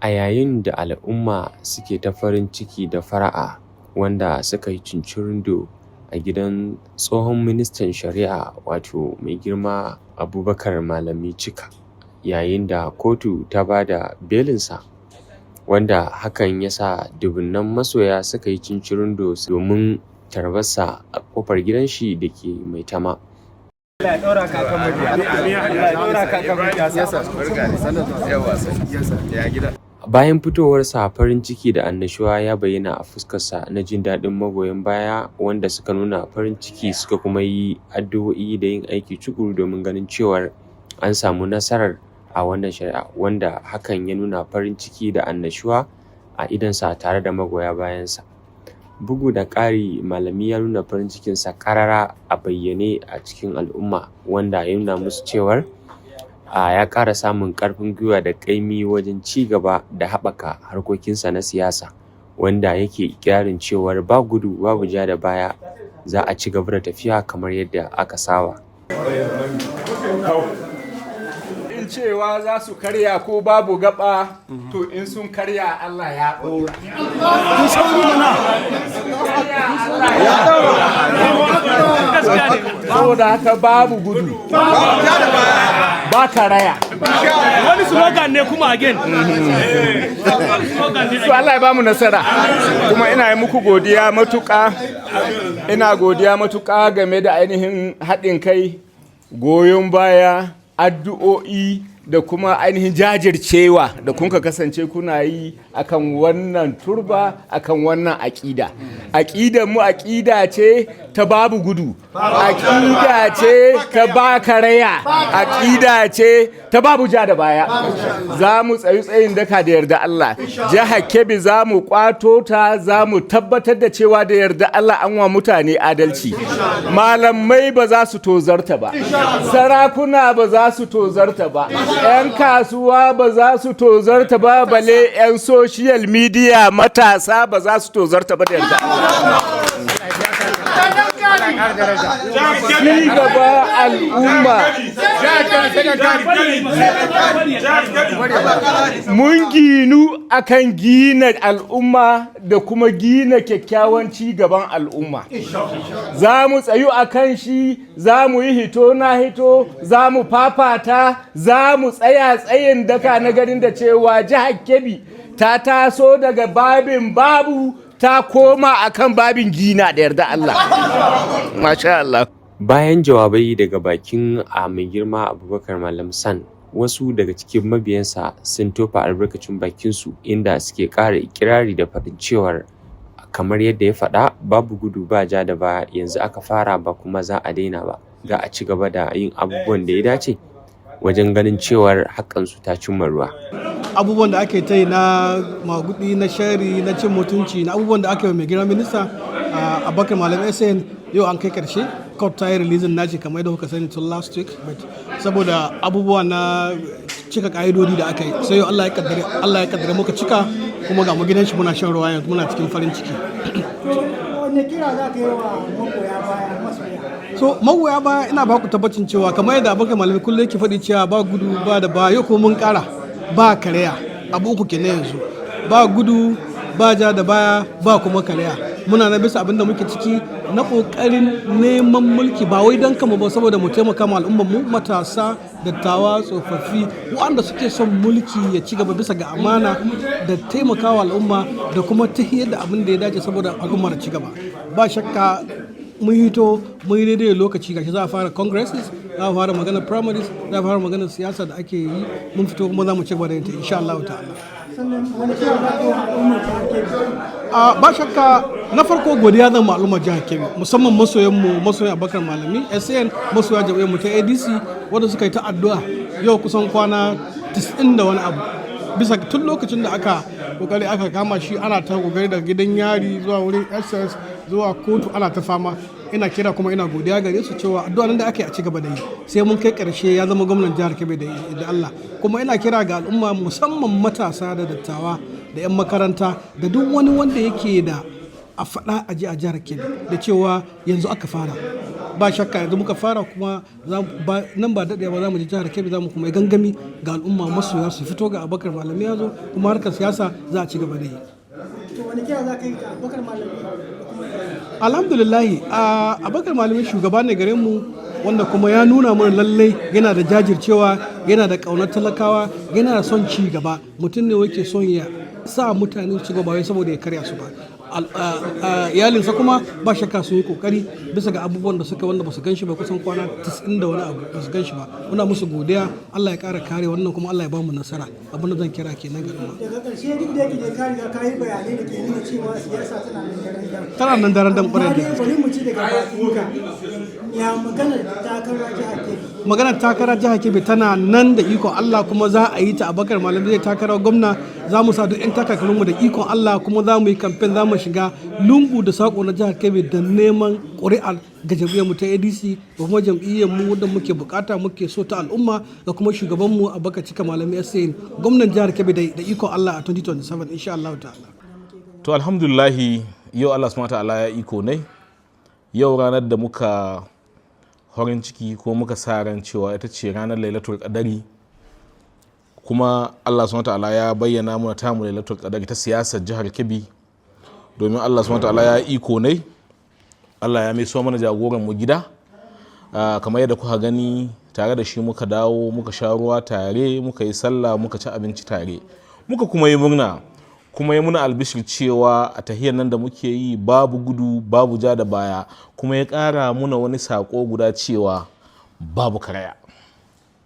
A yayin da al'umma suke ta farin ciki da fara'a, wanda suka yi cincirindo a gidan tsohon ministan shari'a, wato mai girma Abubakar Malami Cika, yayin da kotu ta ba da belinsa, wanda hakan ya sa dubunnan masoya suka yi cincirindo domin tarbarsa a ƙofar gidan shi da ke Maitama. Allah ya ɗora ka kan mabiya. Allah ya ɗora ka kan mabiya. Bayan fitowarsa, farin ciki da annashuwa ya bayyana a fuskarsa na jin daɗin magoyan baya, wanda suka nuna farin ciki suka kuma yi addu'o'i da yin aiki tuƙuru domin ganin cewar an samu nasarar a wannan shari'a, wanda hakan ya nuna farin ciki da annashuwa a idonsa tare da magoya bayansa. Bugu da ƙari, Malami ya nuna farin cikinsa ƙarara a bayyane a cikin al'umma, wanda ya nuna musu cewar ya ƙara samun ƙarfin gwiwa da ƙaimi wajen ci gaba da haɓaka harkokinsa na siyasa, wanda yake iƙirarin cewar ba gudu babu ja da baya, za a ci gaba da tafiya kamar yadda aka saba. In cewa za su karya ko babu gaba, to in sun karya, Allah ya ɗora. Ya ɗora. Saboda haka babu gudu. Ba karaya. Wani slogan ne kuma again. So Allah ya bamu nasara. Kuma ina yi muku godiya matuƙa. Ina godiya matuƙa game da ainihin haɗin kai, goyon baya, addu'o'i da kuma ainihin jajircewa da kunka kasance kuna yi akan wannan turba, akan wannan aƙida. Aƙidar mu aƙida ce ta babu gudu, aƙida ce ta ba karaya, aƙida ce ta babu ja da baya. Za mu tsayi tsayin daka da yarda Allah. Jihar Kebbi za mu kwato ta, za mu tabbatar da cewa da yarda Allah an wa mutane adalci. Malamai ba za su tozarta ba, sarakuna ba za su tozarta ba, 'yan kasuwa ba za su tozarta ba, bale 'yan social media, matasa ba za su tozarta ba da yarda Allah. Ci gaba al'umma, mun ginu akan gina al'umma da kuma gina kyakkyawan ci gaban al'umma. Za mu tsayu a kan shi, za mu yi hito na hito, za mu fafata, za mu tsaya tsayin daka na ganin da cewa jihar Kebbi ta taso daga babin babu ta koma akan babin gina da yarda Allah. Masha Allah. Bayan jawabai daga bakin a mai girma Abubakar Malam San, wasu daga cikin mabiyansa sun tofa albarkacin bakinsu, inda suke ƙara ikirari da faɗin cewar kamar yadda ya faɗa, babu gudu ba ja da baya, yanzu aka fara ba kuma za a daina ba, za a ci gaba da yin abubuwan da ya dace wajen ganin cewar haƙansu ta cimma ruwa. Abubuwan da ake ta yi na magudi, na shari, na cin mutunci, na abubuwan da aka yi mai girma minista Abubakar Malam SAN, yau an kai karshe. Court ta yi releasing nashi kamar yadda kuka sani tun last week, but saboda abubuwa na cika ka'idodi da aka yi, sai yau Allah ya kaddare muka cika, kuma ga mu gidan shi muna shan ruwa yanzu, muna cikin farin ciki. Wanne kira za ka yi wa magoya baya, masoya? So magoya baya, ina ba ku tabbacin cewa kamar yadda Abubakar Malami kullum yake faɗi cewa ba gudu ba da ba, yau kuma mun ƙara ba karaya. Abu uku kenan yanzu: ba gudu, ba ja da baya, ba kuma karaya. Muna na bisa abin da muke ciki na ƙoƙarin neman mulki, ba wai don kama ba, saboda mu taimaka ma al'ummar mu, matasa, dattawa, tsofaffi, waɗanda suke son mulki ya ci gaba bisa ga amana da taimakawa al'umma da kuma tahiyar da abin da ya dace saboda al'ummar ci gaba. Ba shakka mun hito mun yi daidai lokaci. Gashi za a fara congresses, za a fara magana primaries, za a fara magana siyasa da ake yi. Mun fito kuma za mu ci gaba da yin ta, insha Allah ta'ala. Sannan wani kira za ka yi wa al'ummar jihar Kebbi? A ba shakka, na farko godiya zan ma al'ummar jihar Kebbi, musamman masoyan mu, masoyan Abubakar Malami SAN, masoya jam'iyyar mu ta ADC, wanda suka yi ta addu'a yau kusan kwana 90 da wani abu, bisa tun lokacin da aka kokari aka kama shi, ana ta kokari daga gidan yari zuwa wurin SS zuwa kotu, ana ta fama. Ina kira kuma ina godiya gare su cewa addu'a nan da aka yi a ci gaba da yi, sai mun kai karshe ya zama gwamnan jihar Kebbi da Allah. Kuma ina kira ga al'umma, musamman matasa da dattawa da 'yan makaranta da duk wani wanda yake da a faɗa a ji a jihar Kebbi, da cewa yanzu aka fara. Ba shakka yanzu muka fara, kuma nan ba daɗewa ba za mu je jihar Kebbi, za mu kuma yi gangami ga al'umma, masoya su fito, ga Abubakar Malami ya zo, kuma harkar siyasa za a ci gaba da yi. To, wani kira za ka yi ga Abubakar Malami da kuma Alhamdulillahi, a Abubakar Malami shugaba ne gare mu, wanda kuma ya nuna mana lallai yana da jajircewa, yana da ƙaunar talakawa, yana da son ci gaba. Mutum ne wake son ya sa mutane su ci gaba, wai saboda ya karya su ba. Iyalinsa kuma ba shakka sun yi kokari bisa ga abubuwan da suka, wanda ba su gan shi ba kusan kwana 90 da wani abu ba su gan shi ba. Muna musu godiya, Allah ya kara kare wannan, kuma Allah ya ba mu nasara. Abin da zan kira kenan ga al'umma. Daga ƙarshe, duk da yake dai ka riga ka yi bayanai da ke nuna cewa siyasa tana nan daren dam. Tana nan daren dam ƙwarai Amma da dai gaske. bari mu ci daga bakinka, ya maganar takarar jihar Kebbi? Maganar takarar jihar Kebbi tana nan da ikon Allah, kuma za a yi ta. Abubakar Malami zai takarar gwamna. Za mu sa duk 'yan takarkarinmu da ikon Allah, kuma za mu yi kamfen, za mu shiga lungu da sako na jihar Kebbi da neman ƙuri'ar ga jam'iyyar mu ta ADC da kuma jam'iyyar mu da muke bukata, muke so, ta al'umma, da kuma shugaban mu Abubakar Cika Malami SAN, gwamnan jihar Kebbi, da ikon Allah a 2027 insha Allah ta'ala. To, alhamdulillahi, yau Allah subhanahu ta'ala ya iko ne. Yau ranar da muka farin ciki ko muka sa ran cewa ita ce ranar Lailatul Qadari, kuma Allah subhanahu ta'ala ya bayyana mana tamu Lailatul Qadari ta siyasar jihar Kebbi, domin Allah subhanahu ta'ala ya iko ne, Allah ya mai so mana jagoran mu gida. Kamar yadda kuka gani, tare da shi muka dawo, muka sha ruwa tare, muka yi sallah, muka ci abinci tare, muka kuma yi murna, kuma yi muna albishir cewa a tahiyar nan da muke yi babu gudu, babu ja da baya, kuma ya ƙara muna wani saƙo guda cewa babu karaya.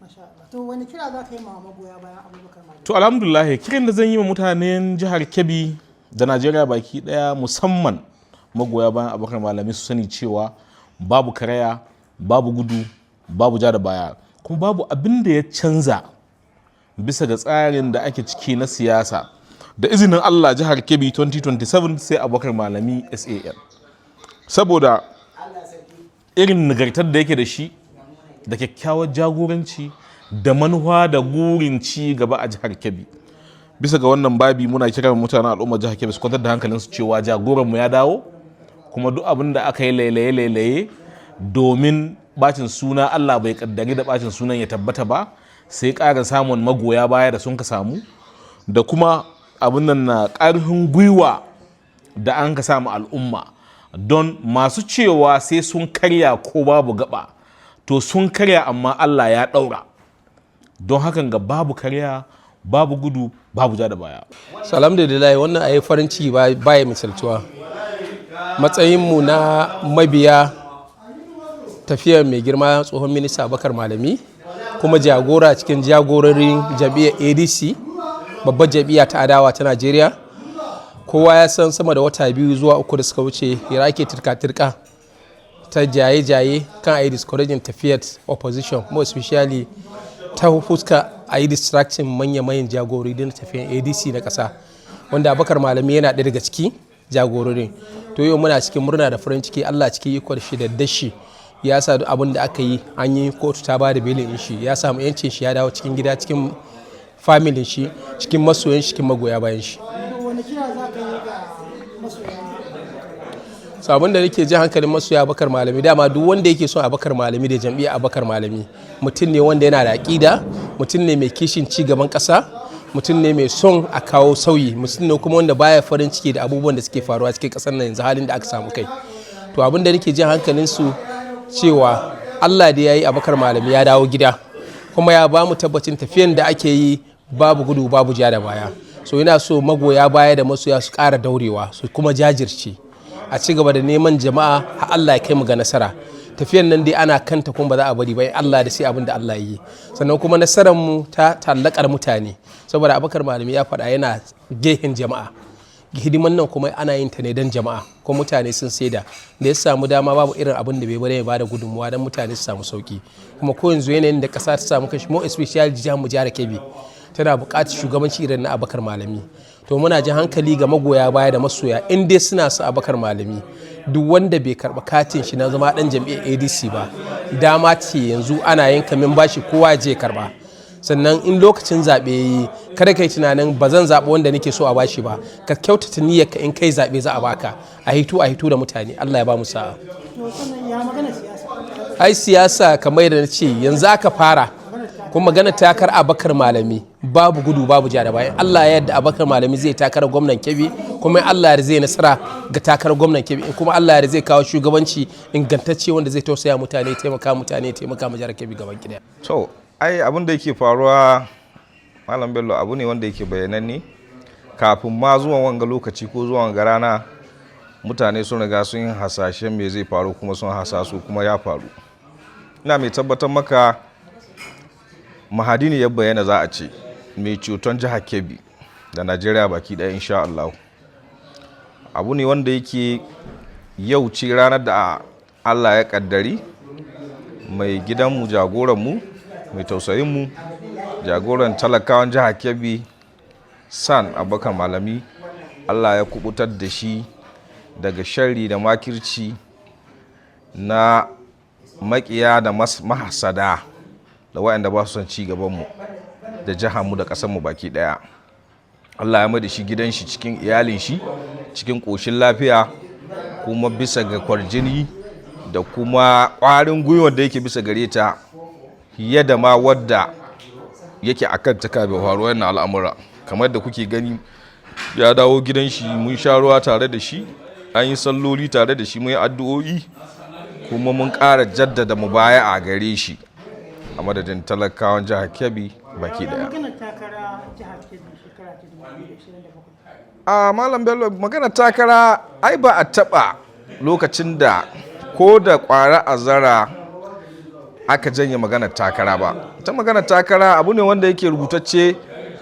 Masha Allah. To, wani kira za ka yi ma magoya bayan Abubakar Malami? To, alhamdulillah, kiran da zan yi wa mutanen jihar Kebbi da Najeriya baki daya, musamman magoya bayan Abubakar Malami, su sani cewa babu karaya, babu gudu, babu ja da baya, kuma babu abin da ya canza bisa ga tsarin da ake ciki na siyasa. Da izinin Allah, jihar Kebbi 2027 sai Abubakar Malami SAN, saboda irin nagartar da yake da shi da kyakkyawar jagoranci da manuwa da gurin ci gaba a jihar Kebbi. Bisa ga wannan babi, muna kiran mutanen al'ummar jihar Kebbi su kwantar da hankalinsu cewa jagoranmu ya dawo, kuma duk abin da aka yi lailaye-lailaye domin bacin suna, Allah bai kaddari da bacin sunan ya tabbata ba, sai ƙara samun magoya baya da sun ka samu, da kuma abin nan na ƙarfin gwiwa da an ka samu al'umma, don masu cewa sai sun karya ko babu gaba, to sun karya, amma Allah ya ɗaura. Don hakan ga babu karya, babu gudu, babu ja da baya. So, alhamdulillah, wannan ayi farin ciki baya misaltuwa. Matsayinmu na mabiya tafiyar mai girma tsohon minista Abubakar Malami, kuma jagora cikin jagororin jam'iyyar ADC, babbar jam'iyya ta adawa ta Najeriya, kowa ya san sama da wata 2 zuwa 3 da suka wuce ya ake turka-turka ta jaye-jaye kan a yi discouraging tafiyar opposition, more especially ta fuska a yi distracting manya-manyan jagorori na tafiyar ADC na ƙasa, wanda Abubakar Malami yana ɗaya daga ciki jagororin. To, yau muna cikin murna da farin ciki. Allah cikin ikon shi da dashi ya sa duk abin da aka yi an yi, kotu ta ba da belin shi, ya samu yancin shi, ya dawo cikin gida, cikin familin shi, cikin masoyan shi, cikin magoya bayan shi. To, wani kira za ka yi ga masoya? So, abin da nake jin hankalin masoya Abubakar Malami, dama duk wanda yake son Abubakar Malami da jam'iyyar Abubakar Malami, mutum ne wanda yana da aƙida, mutum ne mai kishin ci gaban ƙasa, mutum ne mai son a kawo sauyi, mutum ne kuma wanda baya farin ciki da abubuwan da suke faruwa cikin ƙasar nan yanzu, halin da aka samu kai. To, abin da nake jin hankalin su cewa Allah da ya yi Abubakar Malami ya dawo gida, kuma ya ba mu tabbacin tafiyan da ake yi babu gudu, babu ja da baya. So, ina so magoya baya da masoya su ƙara daurewa, su kuma jajirce, a ci gaba da neman jama'a har Allah ya kai mu ga nasara. Tafiyan nan dai ana kanta, kuma ba za a bari ba in Allah da sai abin da Allah ya yi. Sannan kuma nasarar mu ta tallakar mutane, saboda Abubakar Malami ya faɗa yana gehen jama'a. Hidiman nan kuma ana yin ta ne don jama'a, kuma mutane sun saida da ya samu dama babu irin abin da bai bari ya bada gudunmuwa don mutane su samu sauki. Kuma ko yanzu yanayin da ƙasa ta samu kashi, more especially jihar mu jihar Kebbi, tana buƙatar shugabanci irin na Abubakar Malami. To, muna jin hankali ga magoya baya da masoya, in dai suna su Abubakar Malami, duk wanda bai karɓa katin shi na zama ɗan jam'iyyar ADC ba, dama ce yanzu ana yanka min bashi, kowa je karɓa. Sannan in lokacin zaɓe yi, kada kai tunanin ba zan zaɓi wanda nake so a bashi ba. Ka kyautata niyyarka, in kai zaɓe za a baka. A hito, a hito da mutane. Allah ya ba mu sa'a. To, sannan ya magana siyasa? Ai siyasa, kamar yadda na ce, yanzu aka fara. Kuma magana takar Abakar Malami, babu gudu babu ja da bayan. Allah ya yarda, Abakar Malami zai takarar gwamnan Kebbi, kuma Allah ya zai nasara ga takarar gwamnan Kebbi, kuma Allah ya zai kawo shugabanci ingantacce wanda zai tausaya mutane, taimaka mutane, taimaka ma jihar Kebbi gaban gida. To, ai abin da yake faruwa, Malam Bello, abu ne wanda yake bayananne. Kafin ma zuwan wanga lokaci ko zuwan wanga rana, mutane sun riga sun yi hasashen me zai faru, kuma sun hasasu, kuma ya faru. Ina mai tabbatar maka, mahadi ne ya bayyana, za a ce mai ceton jihar Kebbi da Najeriya baki ɗaya, insha Allah. Abu ne wanda yake yau ce ranar da Allah ya kaddari mai gidanmu, jagoranmu, mai tausayinmu, jagoran talakawan jihar Kebbi, SAN Abubakar Malami, Allah ya kubutar da shi daga sharri da makirci na makiya da mahasada da waɗanda ba su son ci gabanmu da jiharmu da ƙasarmu baki ɗaya. Allah ya mai da shi gidan shi, cikin iyalin shi, cikin ƙoshin lafiya, kuma bisa ga kwarjini da kuma ƙwarin gwiwar da yake bisa gare ta fiye da ma wadda yake akan ta kafin faruwar wannan al'amura. Kamar da kuke gani, ya dawo gidan shi, mun sha ruwa tare da shi, an yi salloli tare da shi, mun yi addu'o'i, kuma mun ƙara jaddada mubaya'a a gare shi a madadin talakawan jihar Kebbi baki daya. Maganar takara jihar Kebbi shekara ta 2027? A Malam Bello, magana takara ai ba a taba lokacin da ko da kwara azara aka janye magana takara ba. Ta magana takara abu ne wanda yake rubutacce,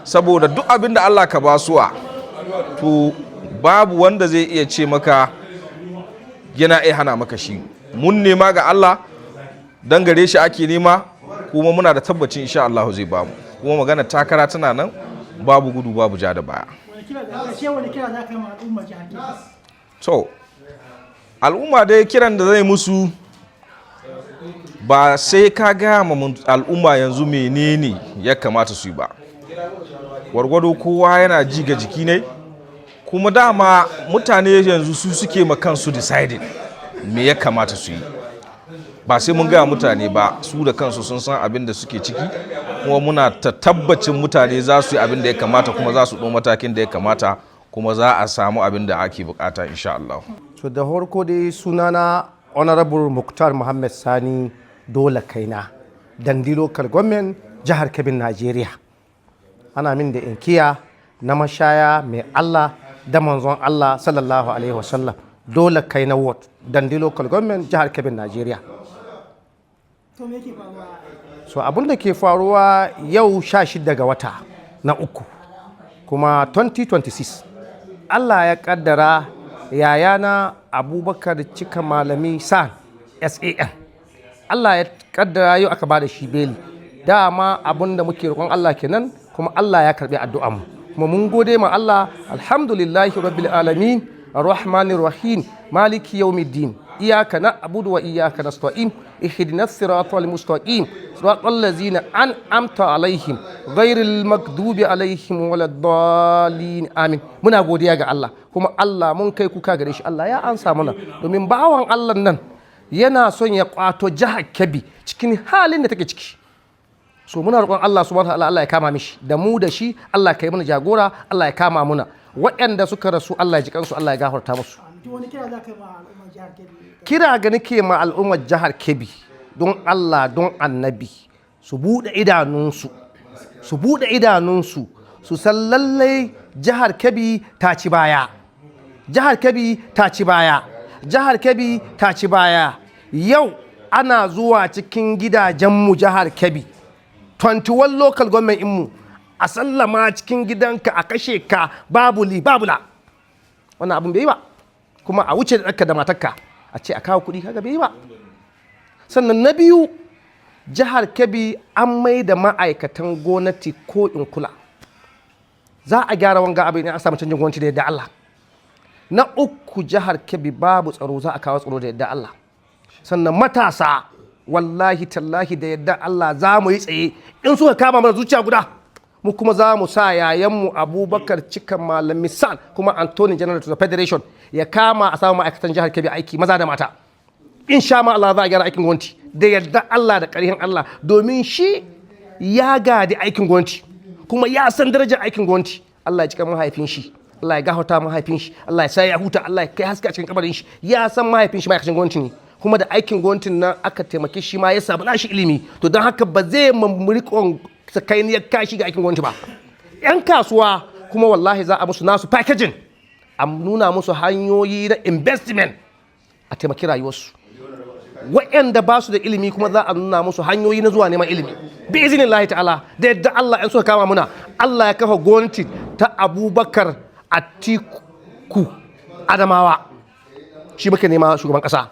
saboda duk abin da Allah ka basuwa, to babu wanda zai iya ce maka yana iya hana maka shi. Mun nema ga Allah, dan gare shi ake nema, kuma muna da tabbacin insha Allah zai bamu. Kuma magana takara tana nan, babu gudu babu ja da baya. Wani kira da ƙarshe, wani kira za ka yi ma al'ummar jihar Kebbi? To, al'umma dai, kiran da zai musu, ba sai ka gaya ma al'umma yanzu menene ya kamata su yi ba. Gwargwado kowa yana ji ga jiki ne, kuma dama mutane yanzu su suke ma kansu deciding me ya kamata su yi. Ba sai mun gaya mutane ba, su da kansu sun san abin da suke ciki, kuma muna ta tabbacin mutane za su yi abin da ya kamata, kuma za su ɗau matakin da ya kamata, kuma za a samu abin da ake bukata, insha Allah. To, da farko dai sunana Honorable Muktar Muhammad Sani Dole Kaina, Dandi Local Government, jihar Kebbi, Najeriya. Ana min da inkiya na mashaya mai Allah da manzon Allah sallallahu alaihi wasallam, Dole Kaina Ward, Dandi Local Government, jihar Kebbi, Najeriya. To, me yake faruwa? So abin da ke faruwa yau, 16 ga wata na uku kuma 2026, Allah ya kaddara yayana Abubakar Cika Malami SAN, SAN, Allah ya kaddara yau aka bada shi beli. Dama abin da muke roƙon Allah kenan, kuma Allah ya karbi addu'anmu, kuma mun gode ma Allah. Alhamdulillahi rabbil alamin, arrahmanir rahim, maliki yawmiddin, iyyaka na'budu wa iyyaka nasta'in, ihdinas siratal mustaqim, siratal ladzina an'amta alaihim, ghairil maghdubi alaihim waladdallin, amin. Muna godiya ga Allah, kuma Allah mun kai kuka gare shi, Allah ya ansa mana, domin bawan Allah nan yana son ya kwato jihar Kebbi cikin halin da take ciki. So muna roƙon Allah subhanahu wa ta'ala, Allah ya kama mishi da mu da shi. Allah ka yi mana jagora, Allah ya kama muna. Waɗanda suka rasu, Allah ya ji kansu, Allah ya gafarta musu. To, wani kira za ka yi ma al'ummar jihar Kebbi? Kira ga nake ma al'ummar jihar Kebbi, don Allah don annabi su buɗe idanunsu, su buɗe idanunsu, su san lallai jihar Kebbi ta ci baya, jihar Kebbi ta ci baya, jihar Kebbi ta ci baya. Yau ana zuwa cikin gidajenmu, jihar Kebbi 21 local government mu, a sallama cikin gidanka a kashe ka, babu li babu la. Wannan abin bai yi ba. Kuma a wuce da ɗanka da matarka, a ce a kawo kuɗi, kaga bai yi ba. Sannan na biyu, jihar Kebbi an mai da ma'aikatan gwamnati ko in kula. Za a gyara wanga abin in an samu canjin gwamnati da yadda Allah. Na uku, jihar Kebbi babu tsaro, za a kawo tsaro da yadda Allah. Sannan matasa, wallahi tallahi, da yadda Allah za mu yi tsaye in suka kama mana zuciya guda. Mu kuma za mu sa yayanmu Abubakar Cika Malami SAN, kuma Attorney General to the Federation, ya kama a samu ma'aikatan jihar Kebbi aiki, maza da mata. Insha ma Allah za a gyara aikin gwamnati da yarda Allah da ƙarfin Allah, domin shi ya gadi aikin gwamnati kuma ya san darajar aikin gwamnati. Allah ya cika mahaifin shi, Allah ya gafarta mahaifin shi, Allah ya sa ya huta, Allah ya kai haske a cikin kabarin shi. Ya san mahaifin shi ma'aikacin gwamnati ne, kuma da aikin gwamnatin nan aka taimake shi ma ya samu nashi ilimi. To don haka ba zai mamurikon sakainiyar kashi ga aikin gwamnati ba. 'Yan kasuwa kuma wallahi za a musu nasu packaging, a nuna musu hanyoyi na investment a taimaki rayuwarsu. Waɗanda ba su da ilimi kuma za a nuna musu hanyoyi na zuwa neman ilimi bi izinin lahi ta'ala. Da yadda Allah in suka kama muna, Allah ya kafa gwamnati ta Abubakar Atiku Adamawa, shi muke nema shugaban ƙasa.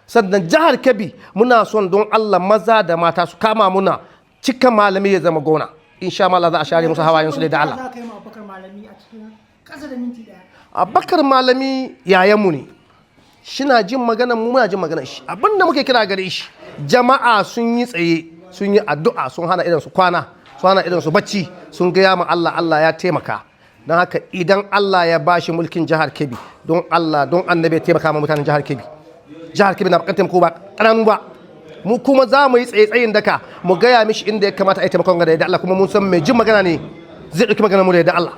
Sannan jihar Kebbi muna son don Allah maza da mata su kama muna cika Malami ya zama gona. Insha Allah za a share musu hawayen su da Allah. Za ka yi ma Abubakar Malami a cikin ƙasa da minti 1. Abubakar Malami yayanmu ne, shina jin maganar mu, muna jin maganar shi. Abinda muke kira gare shi, jama'a sun yi tsaye, sun yi addu'a, sun hana idan su kwana, sun hana idan su bacci, sun gaya ma Allah, Allah ya taimaka. Don haka idan Allah ya bashi mulkin jihar Kebbi, don Allah don annabi ya taimaka ma mutanen jihar Kebbi. Jihar Kebbi na bukatar taimako ba ƙananu ba. Mu kuma za mu yi tsaye tsayin daka mu gaya mishi inda ya kamata a yi taimakon ga da yadda Allah, kuma mun san mai jin magana ne, zai ɗauki magana mu da yadda Allah.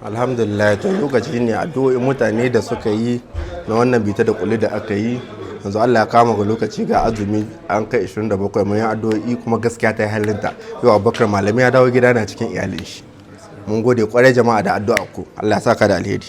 Alhamdulillah, to lokaci ne addu'o'in mutane da suka yi na wannan bita da kulli da aka yi, yanzu Allah ya kama ga lokaci, ga azumi an kai 27, mun yi addu'o'i kuma gaskiya ta yi halinta. Yau Abubakar Malami ya dawo gida na cikin iyalin shi. Mun gode kwarai jama'a da addu'a ku. Allah ya saka da alheri.